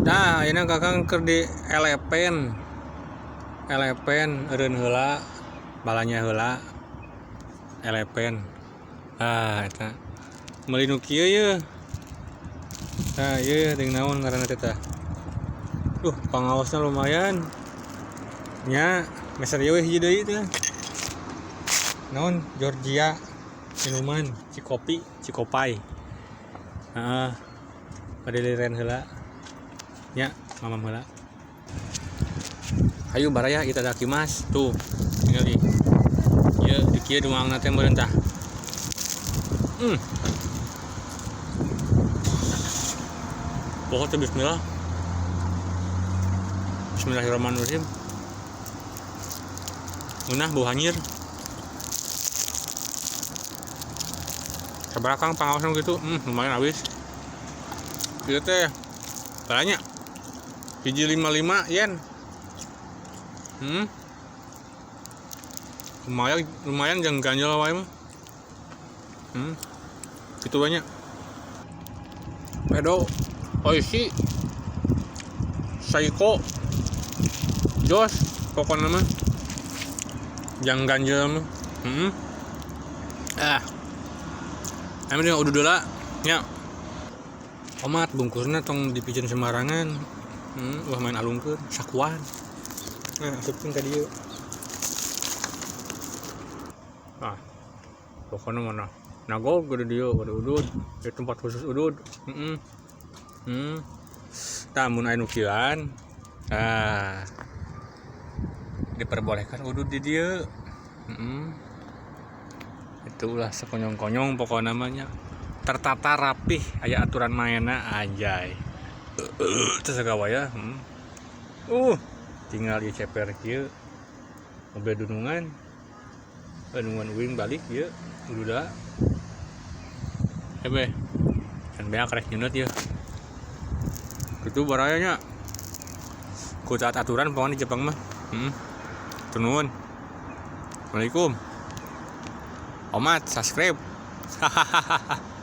Nah, ayeuna Kakang keur di elepen. Elepen eureun heula, balanja heula. Elepen. Ah, eta. Meuli nu kieu yeuh. Nah, ieu ting naon ngaranna teh tah. Pangaosna lumayan. Nya, meser ieu we hiji deui teh. Naon Georgia minuman Cikopi, Cikopai. Heeh. Bade liren heula. Nya, mamam heula. Hayu baraya kita dakimas tuh. Tingali. Ieu di kieu duangna teh meureun tah. Pokoknya bismillah. Bismillahirrahmanirrahim. Ngeunah bau hanyir. Sabaraha Kang pangaosna gitu? Lumayan habis. Ieu teh banyak. Hiji 55 yen. Lumayan, lumayan jangan ganjel wae mah. Gitu banyak. Pedo, oishi, Saiko, jos, pokoknya mah. Jangan ganjel mah. Emang dia udah dulu nya. Omat bungkusnya tong dipijen sembarangan. Wah main alungkeun sakuan. Nah, asupkeun ka dieu. Ah. Pokoknya mana? Nagog gede dieu, gede udud. Di tempat khusus udud. Tah mun aya nu kieuan. Ah. Diperbolehkan udud di dieu. Itulah sekonyong-konyong pokoknya namanya. Tertata rapih, aya aturan mainna anjay. Terus ya. Tinggal di ceper kieu. Mobil dunungan. Dunungan uing balik ieu. Udah. Hebe. Kan beak rek nyunut ieu. Kitu barayanya. Ku taat aturan pokoknya di Jepang mah. Nuhun. Assalamualaikum. Omat, subscribe. Hahaha.